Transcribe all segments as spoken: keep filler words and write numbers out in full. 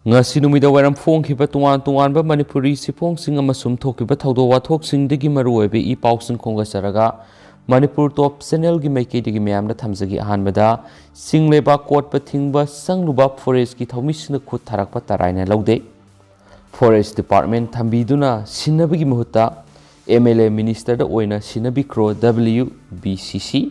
ꯉꯁꯤ ꯅꯨꯃꯤꯗꯥꯡ ꯋꯥꯏꯔꯝ ꯐꯣꯡꯈꯤꯕ ꯇꯣꯉꯥꯟ ꯇꯣꯉꯥꯟꯕ ꯃꯅꯤꯄꯨꯔꯤ ꯁꯤꯐꯣꯡꯁꯤꯡ ꯑꯃꯁꯨꯡ ꯊꯣꯛꯈꯤꯕ ꯊꯧꯗꯣꯛ ꯋꯥꯊꯣꯛꯁꯤꯡꯗꯒꯤ ꯃꯔꯨꯑꯣꯏꯕ ꯏ ꯄꯥꯎꯁꯤꯡ ꯈꯣꯝꯒꯠꯆꯔꯒ ꯃꯅꯤꯄꯨꯔ ꯇꯣꯞ ꯆꯦꯅꯦꯜꯒꯤ ꯃꯥꯏꯀꯩꯗꯒꯤ ꯃꯌꯥꯝꯗ ꯊꯝꯖꯒꯦ꯫ ꯑꯍꯥꯟꯕꯗ, ꯆꯤꯡ ꯂꯩꯕꯥꯛ ꯀꯣꯠꯄ ꯊꯤꯡꯕ ꯆꯪꯂꯨꯕ ꯐꯣꯔꯦꯁ꯭ꯠꯀꯤ ꯊꯧꯃꯤꯁꯤꯡꯅ ꯈꯨꯠ ꯊꯥꯔꯛꯄ ꯇꯔꯥꯏꯅ ꯂꯧꯗꯦ꯫ ꯐꯣꯔꯦꯁ꯭ꯠ ꯗꯤꯄꯥꯔꯠꯃꯦꯟꯠ ꯊꯝꯕꯤꯗꯨꯅ ꯁꯤꯟꯅꯕꯒꯤ ꯃꯍꯨꯠꯇ ꯑꯦꯝ ꯑꯦꯜ ꯑꯦ ꯃꯤꯅꯤꯁꯇꯔꯗ ꯑꯣꯏꯅ ꯁꯤꯟꯅꯕꯤꯈ꯭ꯔꯣ, ꯗꯕ꯭ꯂꯤꯌꯨ ꯕꯤ ꯁꯤ ꯁꯤ꯫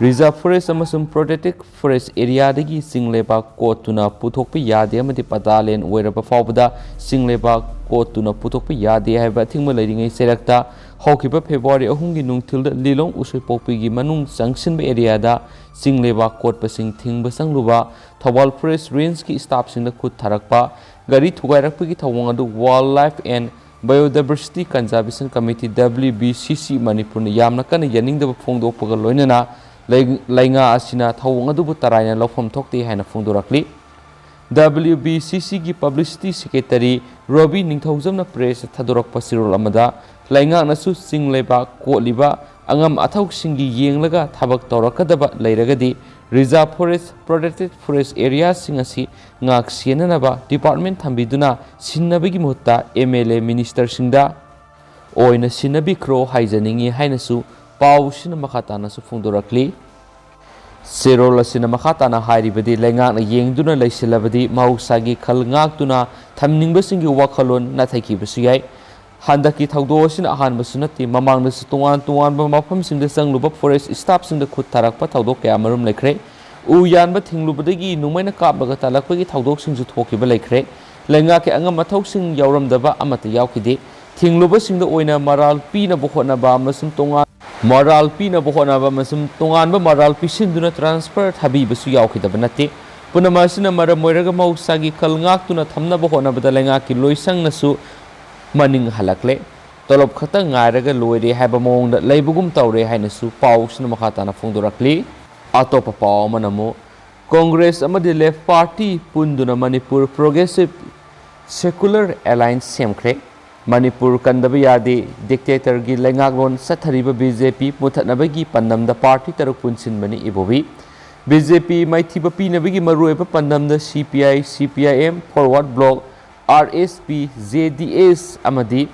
ꯔꯤꯖꯥꯔꯚ ꯐꯣꯔꯦꯁ꯭ꯠ ꯑꯃꯁꯨꯡ ꯄ꯭ꯔꯣꯇꯦꯛꯇꯦꯗ ꯐꯣꯔꯦꯁ꯭ꯠ ꯑꯦꯔꯤꯌꯥꯗꯒꯤ ꯆꯤꯡ ꯂꯩꯕꯥꯛ ꯀꯣꯠꯇꯨꯅ ꯄꯨꯊꯣꯛꯄ ꯌꯥꯗꯦ ꯑꯃꯗꯤ ꯄꯇꯥ ꯂꯦꯟ ꯑꯣꯏꯔꯕ ꯐꯥꯎꯕꯗ ꯆꯤꯡ ꯂꯩꯕꯥꯛ ꯀꯣꯠꯇꯨꯅ ꯄꯨꯊꯣꯛꯄ ꯌꯥꯗꯦ ꯍꯥꯏꯕ ꯑꯊꯤꯡꯕ ꯂꯩꯔꯤꯉꯩ ꯆꯩꯔꯛꯇ ꯍꯧꯈꯤꯕ ꯐꯦꯕ꯭ꯔꯨꯋꯥꯔꯤ ꯑꯍꯨꯝꯒꯤ ꯅꯨꯡꯊꯤꯜꯗ ꯂꯤꯂꯣꯡ ꯎꯁꯣꯏꯄꯣꯛꯄꯤꯒꯤ ꯃꯅꯨꯡ ꯆꯪꯁꯤꯟꯕ ꯑꯦꯔꯤꯌꯥꯗ ꯆꯤꯡ ꯂꯩꯕꯥꯛ ꯀꯣꯠꯄꯁꯤꯡ ꯊꯤꯡꯕ ꯆꯪꯂꯨꯕ ꯊꯧꯕꯥꯜ ꯐꯣꯔꯦꯁ꯭ꯠ ꯔꯦꯟꯖꯀꯤ ꯁ꯭ꯇꯥꯐꯁꯤꯡꯗ ꯈꯨꯠ ꯊꯥꯔꯛꯄ ꯒꯥꯔꯤ ꯊꯨꯒꯥꯏꯔꯛꯄꯒꯤ ꯊꯧꯑꯣꯡ ꯑꯗꯨ Wildlife and Biodiversity Conservation Committee, W B C C, ꯃꯅꯤꯄꯨꯔꯅ ꯌꯥꯝꯅ ꯀꯟꯅ ꯌꯥꯅꯤꯡꯗꯕ ꯐꯣꯡꯗꯣꯛꯄꯒ ꯂꯣꯏꯅꯅ ꯂꯩ-, ꯂꯩꯉꯥꯛ ꯑꯁꯤꯅ ꯊꯧꯑꯣꯡ ꯑꯗꯨꯕꯨ ꯇꯔꯥꯏꯅ ꯂꯧꯐꯝ ꯊꯣꯛꯇꯦ ꯍꯥꯏꯅ ꯐꯣꯡꯗꯣꯔꯛꯂꯤ꯫ W B C C ꯒꯤ ꯄꯕ꯭ꯂꯤꯁꯤꯇꯤ ꯁꯦꯀ꯭ꯔꯦꯇꯔꯤ ꯔꯣꯕꯤ ꯅꯤꯡꯊꯧꯖꯝꯅ ꯄ꯭ꯔꯦꯁꯇ ꯊꯥꯗꯣꯔꯛꯄ ꯆꯦꯔꯣꯜ ꯑꯃꯗ, ꯂꯩꯉꯥꯛꯅꯁꯨ ꯆꯤꯡ ꯂꯩꯕꯥꯛ ꯀꯣꯠꯂꯤꯕ ꯑꯉꯝ ꯑꯊꯧꯁꯤꯡꯒꯤ ꯌꯦꯡꯂꯒ ꯊꯕꯛ ꯇꯧꯔꯛꯀꯗꯕ ꯂꯩꯔꯒꯗꯤ ꯔꯤꯖꯥꯔꯚ ꯐꯣꯔꯦꯁ꯭ꯠ, ꯄ꯭ꯔꯣꯇꯦꯛꯇꯦꯗ ꯐꯣꯔꯦꯁ꯭ꯠ ꯑꯦꯔꯤꯌꯥꯁꯤꯡ ꯑꯁꯤ ꯉꯥꯛ ꯁꯦꯟꯅꯅꯕ ꯗꯤꯄꯥꯔꯠꯃꯦꯟꯠ ꯊꯝꯕꯤꯗꯨꯅ ꯁꯤꯟꯅꯕꯒꯤ ꯃꯍꯨꯠꯇ ꯑꯦꯝ ꯑꯦꯜ ꯑꯦ ꯃꯤꯅꯤꯁꯇꯔꯁꯤꯡꯗ ꯑꯣꯏꯅ ꯁꯤꯟꯅꯕꯤꯈ꯭ꯔꯣ ꯍꯥꯏꯖꯅꯤꯡꯏ ꯍꯥꯏꯅꯁꯨ ꯄꯥꯎꯁꯤꯅ ꯃꯈꯥ ꯇꯥꯅꯁꯨ ꯐꯣꯡꯗꯣꯔꯛꯂꯤ꯫ ꯆꯦꯔꯣꯜ ꯑꯁꯤꯅ ꯃꯈꯥ ꯇꯥꯅ ꯍꯥꯏꯔꯤꯕꯗꯤ, ꯂꯩꯉꯥꯛꯅ ꯌꯦꯡꯗꯨꯅ ꯂꯩꯁꯤꯜꯂꯕꯗꯤ ꯃꯍꯧꯁꯥꯒꯤ ꯈꯜ ꯉꯥꯛꯇꯨꯅ ꯊꯝꯅꯤꯡꯕꯁꯤꯡꯒꯤ ꯋꯥꯈꯜꯂꯣꯟ ꯅꯥꯊꯩꯈꯤꯕꯁꯨ ꯌꯥꯏ꯫ ꯍꯟꯗꯛꯀꯤ ꯊꯧꯗꯣꯛ ꯑꯁꯤꯅ ꯑꯍꯥꯟꯕꯁꯨ ꯅꯠꯇꯦ, ꯃꯃꯥꯡꯗꯁꯨ ꯇꯣꯉꯥꯟ ꯇꯣꯉꯥꯟꯕ ꯃꯐꯝꯁꯤꯡꯗ ꯆꯪꯂꯨꯕ ꯐꯣꯔꯦꯁ꯭ꯠ ꯁ꯭ꯇꯥꯐꯁꯤꯡꯗ ꯈꯨꯠ ꯊꯥꯔꯛꯄ ꯊꯧꯗꯣꯛ ꯀꯌꯥ ꯃꯔꯨꯝ ꯂꯩꯈ꯭ꯔꯦ꯫ ꯎ ꯌꯥꯟꯕ ꯊꯤꯡꯂꯨꯕꯗꯒꯤ ꯅꯣꯡꯃꯩꯅ ꯀꯥꯞꯂꯒ ꯇꯥꯜꯂꯛꯄꯒꯤ ꯊꯧꯗꯣꯛꯁꯤꯡꯁꯨ ꯊꯣꯛꯈꯤꯕ ꯂꯩꯈ꯭ꯔꯦ꯫ ꯂꯩꯉꯥꯛꯀꯤ ꯑꯉꯝ ꯑꯊꯧꯁꯤꯡ ꯌꯥꯎꯔꯝꯗꯕ ꯑꯃꯠꯇ ꯌꯥꯎꯈꯤꯗꯦ꯫ ꯊꯤꯡꯂꯨꯕꯁꯤꯡꯗ ꯑꯣꯏꯅ ꯃꯔꯥꯜ ꯄꯤꯅꯕ ꯍꯣꯠꯅꯕ ꯑꯃꯁꯨꯡ ꯇꯣꯉꯥꯟ-, ꯃꯔꯥꯜ ꯄꯤꯅꯕ ꯍꯣꯠꯅꯕ ꯑꯃꯁꯨꯡ ꯇꯣꯉꯥꯟꯕ ꯃꯔꯥꯜ ꯄꯤꯁꯤꯟꯗꯨꯅ ꯇ꯭ꯔꯥꯟꯁꯐꯔ ꯊꯥꯕꯤꯕꯁꯨ ꯌꯥꯎꯈꯤꯗꯕ ꯅꯠꯇꯦ꯫ ꯄꯨꯝꯅꯃꯛ ꯑꯁꯤꯅ ꯃꯔꯝ ꯑꯣꯏꯔꯒ ꯃꯍꯧꯁꯥꯒꯤ ꯈꯜ ꯉꯥꯛꯇꯨꯅ ꯊꯝꯅꯕ ꯍꯣꯠꯅꯕꯗ ꯂꯩꯉꯥꯛꯀꯤ ꯂꯣꯏꯁꯪꯅꯁꯨ ꯃꯅꯤꯡ ꯍꯜꯂꯛꯂꯦ꯫ ꯇꯣꯂꯣꯞ ꯈꯛꯇ ꯉꯥꯏꯔꯒ ꯂꯣꯏꯔꯦ ꯍꯥꯏꯕ ꯃꯑꯣꯡꯗ ꯂꯩꯕꯒꯨꯝ ꯇꯧꯔꯦ ꯍꯥꯏꯅꯁꯨ ꯄꯥꯎꯁꯤꯅ ꯃꯈꯥ ꯇꯥꯅ ꯐꯣꯡꯗꯣꯔꯛꯂꯤ꯫ ꯑꯇꯣꯞꯄ ꯄꯥꯎ ꯑꯃꯅ ꯑꯃꯨꯛ ꯀꯣꯡꯒ꯭ꯔꯦꯁ ꯑꯃꯗꯤ ꯂꯦꯐ ꯄꯥꯔꯇꯤ ꯄꯨꯟꯗꯨꯅ ꯃꯅꯤꯄꯨꯔ ꯄ꯭ꯔꯣꯒ꯭ꯔꯦꯁꯤꯚ ꯁꯦꯀꯨꯂꯔ ꯑꯦꯂꯥꯏꯟꯁ ꯁꯦꯝꯈ꯭ꯔꯦ꯫ ꯃꯅꯤꯄꯨꯔ ꯀꯟꯗꯕ ꯌꯥꯗꯦ, ꯗꯤꯛꯇꯦꯇꯔꯒꯤ ꯂꯩꯉꯥꯛꯂꯣꯟ ꯆꯠꯊꯔꯤꯕ ꯕꯤ ꯖꯦ ꯄꯤ ꯃꯨꯊꯠꯅꯕꯒꯤ ꯄꯥꯟꯗꯝꯗ ꯄꯥꯔꯇꯤ ꯇꯔꯨꯛ ꯄꯨꯟꯁꯤꯟꯕꯅꯤ ꯏꯕꯣꯕꯤ꯫ ꯕꯤ ꯖꯦ ꯄꯤ ꯃꯥꯏꯊꯤꯕ ꯄꯤꯅꯕꯒꯤ ꯃꯔꯨꯑꯣꯏꯕ ꯄꯥꯟꯗꯝꯗ ꯁꯤ ꯄꯤ ꯑꯥꯏ, ꯁꯤ P I M, Forward Bloc, R S P, J D S ꯑꯃꯗꯤ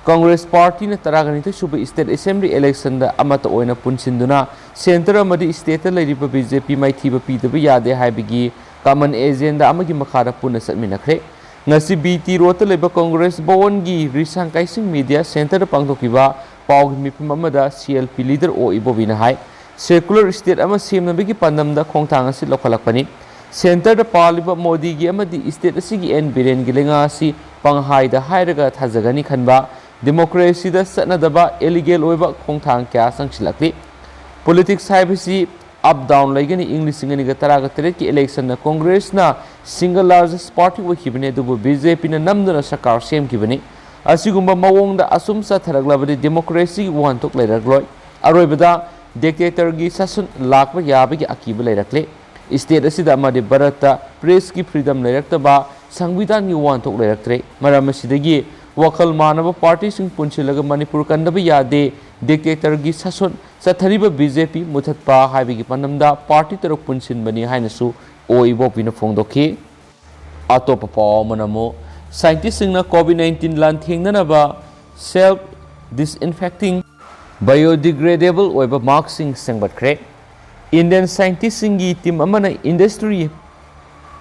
ꯀꯪꯒ꯭ꯔꯦꯁ ꯄꯥꯔꯇꯤꯅ ꯇꯔꯥꯒ ꯅꯤꯊꯣꯏ ꯁꯨꯕ state assembly election ꯗ ꯑꯃꯠꯇ ꯑꯣꯏꯅ ꯄꯨꯟꯁꯤꯟꯗꯨꯅ centre ꯑꯃꯗꯤ state ꯇ ꯂꯩꯔꯤꯕ ꯕꯤ ꯖꯦ ꯄꯤ ꯃꯥꯏꯊꯤꯕ ꯄꯤꯗꯕ ꯌꯥꯗꯦ ꯍꯥꯏꯕꯒꯤ common agenda ꯑꯃꯒꯤ ꯃꯈꯥꯗ ꯄꯨꯟꯅ ꯆꯠꯃꯤꯟꯅꯈ꯭ꯔꯦ꯫ ꯉꯁꯤ ꯕꯤ ꯇꯤ ꯔꯣꯗꯇ ꯂꯩꯕ ꯀꯪꯒ꯭ꯔꯦꯁ ꯚꯋꯟꯒꯤ ꯔꯤꯁꯥꯡ ꯀꯥꯏꯁꯤꯡ ꯃꯤꯗꯤꯌꯥ ꯁꯦꯟꯇꯔꯗ ꯄꯥꯡꯊꯣꯛꯈꯤꯕ ꯄꯥꯎꯒꯤ ꯃꯤꯐꯝ ꯑꯃꯗ ꯁꯤ ꯑꯦꯜ ꯄꯤ ꯂꯤꯗꯔ ꯑꯣ ꯏꯕꯣꯕꯤꯅ ꯍꯥꯏ, secular state ꯑꯃ ꯁꯦꯝꯅꯕꯒꯤ ꯄꯥꯟꯗꯝꯗ ꯈꯣꯡꯊꯥꯡ ꯑꯁꯤ ꯂꯧꯈꯠꯂꯛꯄꯅꯤ꯫ ꯁꯦꯟꯇꯔꯗ ꯄꯥꯜꯂꯤꯕ ꯃꯣꯗꯤꯒꯤ ꯑꯃꯗꯤ state ꯑꯁꯤꯒꯤ ꯑꯦꯟ ꯕꯤꯔꯦꯟꯒꯤ ꯂꯩꯉꯥꯛ ꯑꯁꯤ ꯄꯪꯍꯥꯏꯗ ꯍꯥꯏꯔꯒ ꯊꯥꯖꯒꯅꯤ ꯈꯟꯕ, democracy ꯗ ꯆꯠꯅꯗꯕ illegal ꯑꯣꯏꯕ ꯈꯣꯡꯊꯥꯡ ꯀꯌꯥ ꯆꯪꯁꯤꯜꯂꯛꯂꯤ꯫ Politics ꯍꯥꯏꯕꯁꯤ up down ꯂꯩꯒꯅꯤ꯫ ꯏꯪ ꯂꯤꯁꯤꯡ ꯑꯅꯤꯒ ꯇꯔꯥꯒ ꯇꯔꯦꯠꯀꯤ election ꯗ ꯀꯪꯒ꯭ꯔꯦꯁꯅ single largest party ꯑꯣꯏꯈꯤꯕꯅꯤ, ꯑꯗꯨꯕꯨ ꯕꯤ ꯖꯦ ꯄꯤꯅ ꯅꯝꯗꯨꯅ ꯁꯔꯀꯥꯔ ꯁꯦꯝꯈꯤꯕꯅꯤ꯫ ꯑꯁꯤꯒꯨꯝꯕ ꯃꯑꯣꯡꯗ ꯑꯁꯨꯝ ꯆꯠꯊꯔꯛꯂꯕꯗꯤ democracy ꯒꯤ ꯋꯥꯍꯟꯊꯣꯛ ꯂꯩꯔꯛꯂꯣꯏ꯫ ꯑꯔꯣꯏꯕꯗ dictator ꯒꯤ ꯁꯥꯁꯟ ꯂꯥꯛꯄ ꯌꯥꯕꯒꯤ ꯑꯀꯤꯕ ꯂꯩꯔꯛꯂꯦ꯫ State ꯑꯁꯤꯗ ꯑꯃꯗꯤ ꯚꯥꯔꯠꯇ press ꯀꯤ freedom ꯂꯩꯔꯛꯇꯕ, ꯁꯪꯕꯤꯙꯥꯟꯒꯤ ꯋꯥꯍꯟꯊꯣꯛ ꯂꯩꯔꯛꯇ꯭ꯔꯦ꯫ ꯃꯔꯝ ꯑꯁꯤꯗꯒꯤ ꯋꯥꯈꯜ ꯃꯥꯟꯅꯕ party ꯁꯤꯡ ꯄꯨꯟꯁꯤꯜꯂꯒ ꯃꯅꯤꯄꯨꯔ ꯀꯟꯗꯕ ꯌꯥꯗꯦ, dictator ꯒꯤ ꯁꯥꯁꯟ ꯆꯠꯊꯔꯤꯕ ꯕꯤ ꯖꯦ ꯄꯤ ꯃꯨꯊꯠꯄ ꯍꯥꯏꯕꯒꯤ ꯄꯥꯟꯗꯝꯗ party ꯇꯔꯨꯛ ꯄꯨꯟꯁꯤꯟꯕꯅꯤ ꯍꯥꯏꯅꯁꯨ ꯑꯣ ꯏꯕꯣꯕꯤꯅ ꯐꯣꯡꯗꯣꯛꯈꯤ꯫ ꯑꯇꯣꯞꯄ ꯄꯥꯎ ꯑꯃꯅ ꯑꯃꯨꯛ, scientist ꯁꯤꯡꯅ COVID nineteen ꯂꯥꯟꯊꯦꯡꯅꯅꯕ self disinfecting biodegradable ꯑꯣꯏꯕ mask ꯁꯤꯡ ꯁꯦꯝꯒꯠꯈ꯭ꯔꯦ꯫ Indian scientist ꯁꯤꯡꯒꯤ team ꯑꯃꯅ industry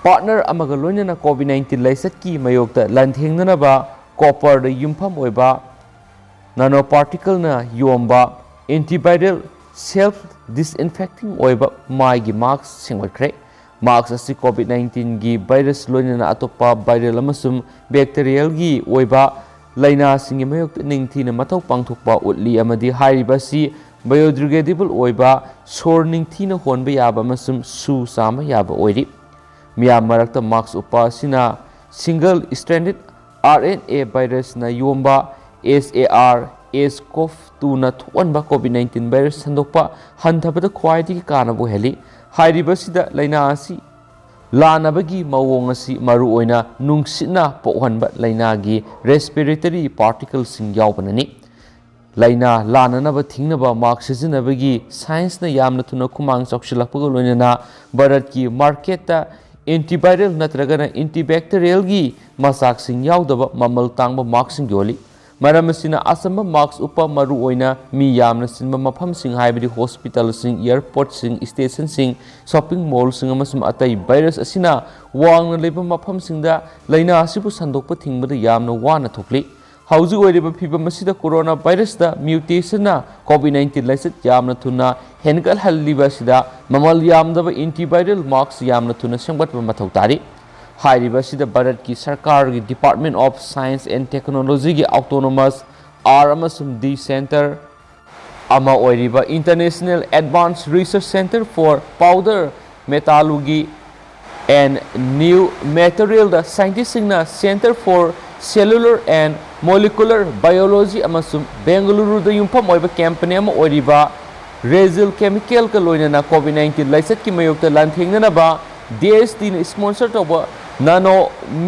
partner ꯑꯃꯒ ꯂꯣꯏꯅꯅ COVID nineteen ꯂꯥꯏꯆꯠꯀꯤ ꯃꯥꯌꯣꯛꯇ ꯂꯥꯟꯊꯦꯡꯅꯅꯕ copper ꯗ ꯌꯨꯝꯐꯝ ꯑꯣꯏꯕ nanoparticle ꯅ ꯌꯣꯝꯕ antiviral self disinfecting ꯑꯣꯏꯕ ꯃꯥꯏꯒꯤ mask ꯁꯦꯝꯒꯠꯈ꯭ꯔꯦ꯫ Mask ꯑꯁꯤ COVID nineteen ꯒꯤ virus ꯂꯣꯏꯅꯅ ꯑꯇꯣꯞꯄ viral ꯑꯃꯁꯨꯡ bacterial ꯒꯤ ꯑꯣꯏꯕ ꯂꯥꯏꯅꯥꯁꯤꯡꯒꯤ ꯃꯥꯌꯣꯛꯇ ꯅꯤꯡꯊꯤꯅ ꯃꯊꯧ ꯄꯥꯡꯊꯣꯛꯄ ꯎꯠꯂꯤ ꯑꯃꯗꯤ ꯍꯥꯏꯔꯤꯕ ꯑꯁꯤ biodegradable ꯑꯣꯏꯕ, ꯁꯣꯔ ꯅꯤꯡꯊꯤꯅ ꯍꯣꯟꯕ ꯌꯥꯕ ꯑꯃꯁꯨꯡ ꯁꯨ ꯆꯥꯝꯕ ꯌꯥꯕ ꯑꯣꯏꯔꯤ꯫ ꯃꯤꯌꯥꯝ ꯃꯔꯛꯇ mask ꯎꯞꯄ ꯑꯁꯤꯅ single stranded R N A virus ꯅ ꯌꯣꯝꯕ S A R S CoV two ꯅ ꯊꯣꯛꯍꯟꯕ COVID nineteen virus ꯁꯟꯗꯣꯛꯄ ꯍꯟꯊꯕꯗ ꯈ꯭ꯋꯥꯏꯗꯒꯤ ꯀꯥꯟꯅꯕ ꯑꯣꯏꯍꯜꯂꯤ꯫ ꯍꯥꯏꯔꯤꯕꯁꯤꯗ ꯂꯥꯏꯅꯥ ꯑꯁꯤ ꯂꯥꯟꯅꯕꯒꯤ ꯃꯑꯣꯡ ꯑꯁꯤ ꯃꯔꯨꯑꯣꯏꯅ ꯅꯨꯡꯁꯤꯠꯅ ꯄꯣꯛꯍꯟꯕ ꯂꯥꯏꯅꯥꯒꯤ respiratory particles ꯁꯤꯡ ꯌꯥꯎꯕꯅꯅꯤ꯫ ꯂꯥꯏꯅꯥ ꯂꯥꯟꯅꯅꯕ ꯊꯤꯡꯅꯕ ꯃꯥꯛꯁ ꯁꯤꯖꯤꯟꯅꯕꯒꯤ ꯁꯥꯏꯟꯁꯅ ꯌꯥꯝꯅ ꯊꯨꯅ ꯈꯨꯃꯥꯡ ꯆꯥꯎꯁꯤꯜꯂꯛꯄꯒ ꯂꯣꯏꯅꯅ ꯚꯥꯔꯠꯀꯤ ꯃꯥꯔꯀꯦꯠꯇ ꯑꯦꯟꯇꯤꯚꯥꯏꯔꯦꯜ ꯅꯠꯇ꯭ꯔꯒꯅ ꯑꯦꯟꯇꯤꯕꯦꯛꯇꯔꯤꯌꯦꯜꯒꯤ ꯃꯆꯥꯛꯁꯤꯡ ꯌꯥꯎꯗꯕ ꯃꯃꯜ ꯇꯥꯡꯕ ꯃꯥꯛꯁꯁꯤꯡ ꯌꯣꯜꯂꯤ꯫ ꯃꯔꯝ ꯑꯁꯤꯅ ꯑꯆꯝꯕ ꯃꯥꯛꯁ ꯎꯞꯄ ꯃꯔꯨꯑꯣꯏꯅ ꯃꯤ ꯌꯥꯝꯅ ꯆꯤꯟꯕ ꯃꯐꯝꯁꯤꯡ, ꯍꯥꯏꯕꯗꯤ ꯍꯣꯁꯄꯤꯇꯥꯜꯁꯤꯡ, ꯑꯦꯌꯔꯄꯣꯔꯠꯁꯤꯡ, ꯁ꯭ꯇꯦꯁꯟꯁꯤꯡ, ꯁꯣꯞꯄꯤꯡ ꯃꯣꯜꯁꯤꯡ ꯑꯃꯁꯨꯡ ꯑꯇꯩ ꯚꯥꯏꯔꯁ ꯑꯁꯤꯅ ꯋꯥꯡꯅ ꯂꯩꯕ ꯃꯐꯝꯁꯤꯡꯗ ꯂꯥꯏꯅꯥ ꯑꯁꯤꯕꯨ ꯁꯟꯗꯣꯛꯄ ꯊꯤꯡꯕꯗ ꯌꯥꯝꯅ ꯋꯥꯅ ꯊꯣꯛꯂꯤ꯫ ꯍꯧꯖꯤꯛ ꯑꯣꯏꯔꯤꯕ ꯐꯤꯚꯝ ꯑꯁꯤꯗ ꯀꯣꯔꯣꯅꯥ ꯚꯥꯏꯔꯁꯇ ꯃ꯭ꯌꯨꯇꯦꯁꯟꯅ ꯀꯣꯚꯤꯗ ꯅꯥꯏꯟꯇꯤꯟ ꯂꯥꯏꯆꯠ ꯌꯥꯝꯅ ꯊꯨꯅ ꯍꯦꯟꯒꯠꯍꯜꯂꯤꯕ ꯑꯁꯤꯗ ꯃꯃꯜ ꯌꯥꯝꯗꯕ ꯑꯦꯟꯇꯤꯚꯥꯏꯔꯦꯜ ꯃꯥꯛꯁ ꯌꯥꯝꯅ ꯊꯨꯅ ꯁꯦꯝꯒꯠꯄ ꯃꯊꯧ ꯇꯥꯔꯤ꯫ ꯍꯥꯏꯔꯤꯕ ꯑꯁꯤꯗ ꯚꯥꯔꯠꯀꯤ ꯁꯔꯀꯥꯔꯒꯤ Department of Science and Technologyꯒꯤ autonomous R ꯑꯃꯁꯨꯡ D Centre ꯑꯃ ꯑꯣꯏꯔꯤꯕ International Advanced Research Centre for Powder Metallurgy and New Materialꯗ ꯁꯥꯏꯟꯇꯤꯁꯁꯤꯡꯅ Centre for Cellular and Molecular Biology ꯑꯃꯁꯨꯡ ꯕꯦꯡꯒꯂꯨꯔꯨꯗ ꯌꯨꯝꯐꯝ ꯑꯣꯏꯕ ꯀꯝꯄꯅꯤ ꯑꯃ ꯑꯣꯏꯔꯤꯕ ꯔꯦꯖꯤꯜ ꯀꯦꯃꯤꯀꯦꯜꯒ ꯂꯣꯏꯅꯅ ꯀꯣꯚꯤꯗ ꯅꯥꯏꯟꯇꯤꯟ ꯂꯥꯏꯆꯠꯀꯤ ꯃꯥꯌꯣꯛꯇ ꯂꯥꯟꯊꯦꯡꯅꯅꯕ D S Tꯅ sponsor ꯇꯧꯕ ꯅꯅꯣ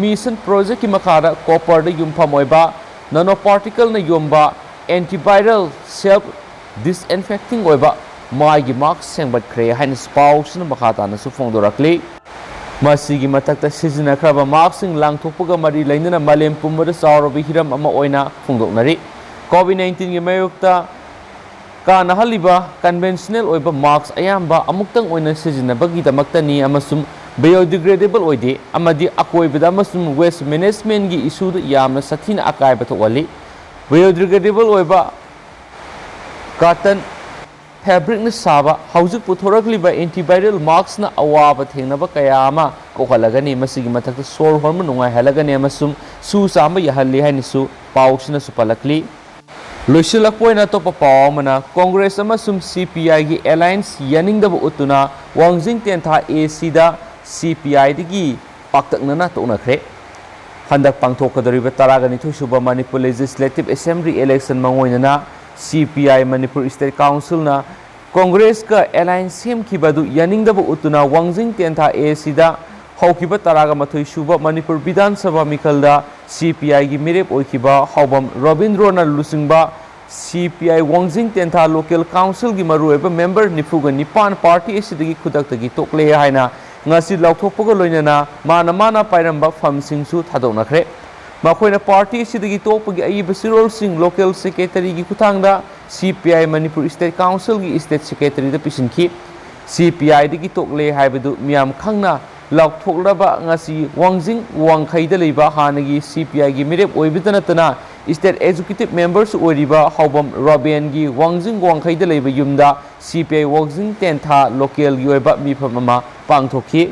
ꯃꯤꯁꯟ ꯄ꯭ꯔꯣꯖꯦꯛꯀꯤ ꯃꯈꯥꯗ ꯀꯣꯄꯔꯗ ꯌꯨꯝꯐꯝ ꯑꯣꯏꯕ ꯅꯅꯣ ꯄꯥꯔꯇꯤꯀꯜꯅ ꯌꯣꯝꯕ ꯑꯦꯟꯇꯤꯚꯥꯏꯔꯦꯜ ꯁꯦꯜꯐ ꯗꯤꯁꯏꯟꯐꯦꯛꯇꯤꯡ ꯑꯣꯏꯕ ꯃꯥꯏꯒꯤ ꯃꯥꯛꯁ ꯁꯦꯝꯒꯠꯈ꯭ꯔꯦ ꯍꯥꯏꯅ ꯄꯥꯎꯁꯤꯅ ꯃꯈꯥ ꯇꯥꯅꯁꯨ ꯐꯣꯡꯗꯣꯔꯛꯂꯤ꯫ ꯃꯁꯤꯒꯤ ꯃꯊꯛꯇ ꯁꯤꯖꯤꯟꯅꯈ꯭ꯔꯕ ꯃꯥꯛꯁꯁꯤꯡ ꯂꯥꯡꯊꯣꯛꯄꯒ ꯃꯔꯤ ꯂꯩꯅꯅ ꯃꯥꯂꯦꯝ ꯄꯨꯝꯕꯗ ꯆꯥꯎꯔꯕ ꯍꯤꯔꯝ ꯑꯃ ꯑꯣꯏꯅ ꯐꯣꯡꯗꯣꯛꯅꯔꯤ꯫ ꯀꯣꯚꯤꯗ ꯅꯥꯏꯟꯇꯤꯟꯒꯤ ꯃꯥꯌꯣꯛꯇ ꯀꯥꯟꯅꯍꯜꯂꯤꯕ ꯀꯟꯚꯦꯟꯁꯅꯦꯜ ꯑꯣꯏꯕ ꯃꯥꯛꯁ ꯑꯌꯥꯝꯕ ꯑꯃꯨꯛꯇꯪ ꯑꯣꯏꯅ ꯁꯤꯖꯤꯟꯅꯕꯒꯤꯗꯃꯛꯇꯅꯤ ꯑꯃꯁꯨꯡ ꯕꯥꯏꯑꯣꯗꯤꯒ꯭ꯔꯦꯗꯦꯕꯜ ꯑꯣꯏꯗꯦ ꯑꯃꯗꯤ ꯑꯀꯣꯏꯕꯗ ꯑꯃꯁꯨꯡ ꯋꯦꯁ ꯃꯦꯅꯦꯖꯃꯦꯟꯒꯤ ꯏꯁꯨꯗ ꯌꯥꯝꯅ ꯁꯥꯊꯤꯅ ꯑꯀꯥꯏꯕ ꯊꯣꯛꯍꯜꯂꯤ꯫ ꯕꯥꯏꯑꯣꯗꯤꯒ꯭ꯔꯦꯗꯦꯕꯜ ꯑꯣꯏꯕ ꯀꯥꯇꯟ ꯐꯦꯕ꯭ꯔꯤꯛꯅ ꯁꯥꯕ ꯍꯧꯖꯤꯛ ꯄꯨꯊꯣꯔꯛꯂꯤꯕ ꯑꯦꯟꯇꯤꯚꯥꯏꯔꯦꯜ ꯃꯥꯛꯁꯅ ꯑꯋꯥꯕ ꯊꯦꯡꯅꯕ ꯀꯌꯥ ꯑꯃ ꯀꯣꯛꯍꯜꯂꯒꯅꯤ꯫ ꯃꯁꯤꯒꯤ ꯃꯊꯛꯇ ꯁꯣꯔ ꯍꯣꯟꯕ ꯅꯨꯡꯉꯥꯏꯍꯜꯂꯒꯅꯤ ꯑꯃꯁꯨꯡ ꯁꯨ ꯆꯥꯝꯕ ꯌꯥꯍꯜꯂꯤ ꯍꯥꯏꯅꯁꯨ ꯄꯥꯎꯁꯤꯅꯁꯨ ꯄꯜꯂꯛꯂꯤ꯫ ꯂꯣꯏꯁꯤꯜꯂꯛꯄ ꯑꯣꯏꯅ ꯑꯇꯣꯞꯄ ꯄꯥꯎ ꯑꯃꯅ, ꯀꯣꯡꯒ꯭ꯔꯦꯁ ꯑꯃꯁꯨꯡ C P I ꯒꯤ alliance ꯌꯥꯅꯤꯡꯗꯕ ꯎꯠꯇꯨꯅ ꯋꯥꯡꯖꯤꯡ ꯇꯦꯟꯊꯥ A Cꯗ C P I ꯗꯒꯤ ꯄꯥꯛꯇꯛꯅꯅ ꯇꯣꯛꯅꯈ꯭ꯔꯦ꯫ ꯍꯟꯗꯛ ꯄꯥꯡꯊꯣꯛꯀꯗꯧꯔꯤꯕ ꯇꯔꯥꯒ ꯅꯤꯊꯣꯏ ꯁꯨꯕ ꯃꯅꯤꯄꯨꯔ Legislative Assembly election ꯃꯥꯡꯑꯣꯏꯅꯅ C P I Manipur State Councilꯅ ꯀꯣꯡꯒ꯭ꯔꯦꯁꯀ alliance ꯁꯦꯝꯈꯤꯕ ꯑꯗꯨ ꯌꯥꯅꯤꯡꯗꯕ ꯎꯠꯇꯨꯅ ꯋꯥꯡꯖꯤꯡ ꯇꯦꯟꯊꯥ A Cꯗ ꯍꯧꯈꯤꯕ ꯇꯔꯥꯒ ꯃꯥꯊꯣꯏ ꯁꯨꯕ ꯃꯅꯤꯄꯨꯔ ꯕꯤꯙꯥꯟ ꯁꯚꯥ ꯃꯤꯈꯜꯗ C P I ꯒꯤ ꯃꯤꯔꯦꯞ ꯑꯣꯏꯈꯤꯕ ꯍꯥꯎꯕꯝ ꯔꯕꯤꯟꯗ꯭ꯔꯣꯅ ꯂꯨꯆꯤꯡꯕ ꯁꯤ ꯄꯤ ꯑꯥꯏ ꯋꯥꯡꯖꯤꯡ ꯇꯦꯟꯊꯥ ꯂꯣꯀꯦꯜ ꯀꯥꯎꯟꯁꯤꯜꯒꯤ ꯃꯔꯨꯑꯣꯏꯕ ꯃꯦꯝꯕꯔ ꯅꯤꯐꯨꯒ ꯅꯤꯄꯥꯟ ꯄꯥꯔꯇꯤ ꯑꯁꯤꯗꯒꯤ ꯈꯨꯗꯛꯇꯒꯤ ꯇꯣꯛꯂꯦ ꯍꯥꯏꯅ ꯉꯁꯤ ꯂꯥꯎꯊꯣꯛꯄꯒ ꯂꯣꯏꯅꯅ ꯃꯥꯅ ꯃꯥꯅ ꯄꯥꯏꯔꯝꯕ ꯐꯝꯁꯤꯡꯁꯨ ꯊꯥꯗꯣꯛꯅꯈ꯭ꯔꯦ꯫ ꯃꯈꯣꯏꯅ ꯄꯥꯔꯇꯤ ꯑꯁꯤꯗꯒꯤ ꯇꯣꯛꯄꯒꯤ ꯑꯏꯕ ꯆꯦꯔꯣꯜꯁꯤꯡ ꯂꯣꯀꯦꯜ ꯁꯦꯀ꯭ꯔꯦꯇꯔꯤꯒꯤ ꯈꯨꯠꯊꯥꯡꯗ ꯁꯤ ꯄꯤ ꯑꯥꯏ ꯃꯅꯤꯄꯨꯔ ꯁ꯭ꯇꯦꯠ ꯀꯥꯎꯟꯁꯤꯜꯒꯤ ꯁ꯭ꯇꯦꯠ ꯁꯦꯀ꯭ꯔꯦꯇꯔꯤꯗ ꯄꯤꯁꯤꯟꯈꯤ꯫ ꯁꯤ ꯄꯤ ꯑꯥꯏꯗꯒꯤ ꯇꯣꯛꯂꯦ ꯍꯥꯏꯕꯗꯨ ꯃꯤꯌꯥꯝ ꯈꯪꯅ ꯂꯥꯎꯊꯣꯛꯂꯕ ꯉꯁꯤ ꯋꯥꯡꯖꯤꯡ ꯋꯥꯡꯈꯩꯗ ꯂꯩꯕ ꯍꯥꯟꯅꯒꯤ ꯁꯤ ꯄꯤ ꯑꯥꯏꯒꯤ ꯃꯤꯔꯦꯞ ꯑꯣꯏꯕꯇ ꯅꯠꯇꯅ ꯁ꯭ꯇꯦꯠ ꯑꯦꯛꯖꯤꯀ꯭ꯌꯨꯇꯤꯚ ꯃꯦꯝꯕꯔꯁꯨ ꯑꯣꯏꯔꯤꯕ ꯍꯥꯎꯕꯝ ꯔꯣꯕꯦꯟꯒꯤ ꯋꯥꯡꯖꯤꯡ ꯋꯥꯡꯈꯩꯗ ꯂꯩꯕ ꯌꯨꯝꯗ ꯁꯤ ꯄꯤ ꯑꯥꯏ ꯋꯥꯡꯖꯤꯡ ꯇꯦꯟꯊꯥ ꯂꯣꯀꯦꯜꯒꯤ ꯑꯣꯏꯕ ꯃꯤꯐꯝ ꯑꯃ ꯄꯥꯡꯊꯣꯛꯈꯤ꯫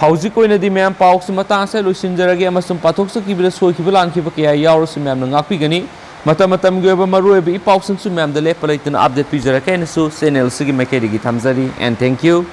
ꯍꯧꯖꯤꯛ ꯑꯣꯏꯅꯗꯤ ꯃꯌꯥꯝ ꯄꯥꯎꯁꯤ ꯃꯇꯥꯡ ꯑꯁꯤꯗ ꯂꯣꯏꯁꯤꯟꯖꯔꯒꯦ ꯑꯃꯁꯨꯡ ꯄꯥꯊꯣꯛꯆꯈꯤꯕꯗ ꯁꯣꯏꯈꯤꯕ ꯂꯥꯟꯈꯤꯕ ꯀꯌꯥ ꯌꯥꯎꯔꯁꯨ ꯃꯌꯥꯝꯅ ꯉꯥꯛꯄꯤꯒꯅꯤ꯫ ꯃꯇꯝ ꯃꯇꯝꯒꯤ ꯑꯣꯏꯕ ꯃꯔꯨꯑꯣꯏꯕ ꯏ ꯄꯥꯎꯁꯤꯡꯁꯨ ꯃꯌꯥꯝꯗ ꯂꯦꯞꯄ ꯂꯩꯇꯅ ꯑꯞꯗꯦꯠ ꯄꯤꯖꯔꯛꯀꯦ ꯍꯥꯏꯅꯁꯨ ꯆꯦꯅꯦꯜ ꯑꯁꯤꯒꯤ ꯃꯥꯏꯀꯩꯗꯒꯤ ꯊꯝꯖꯔꯤ꯫ And thank you.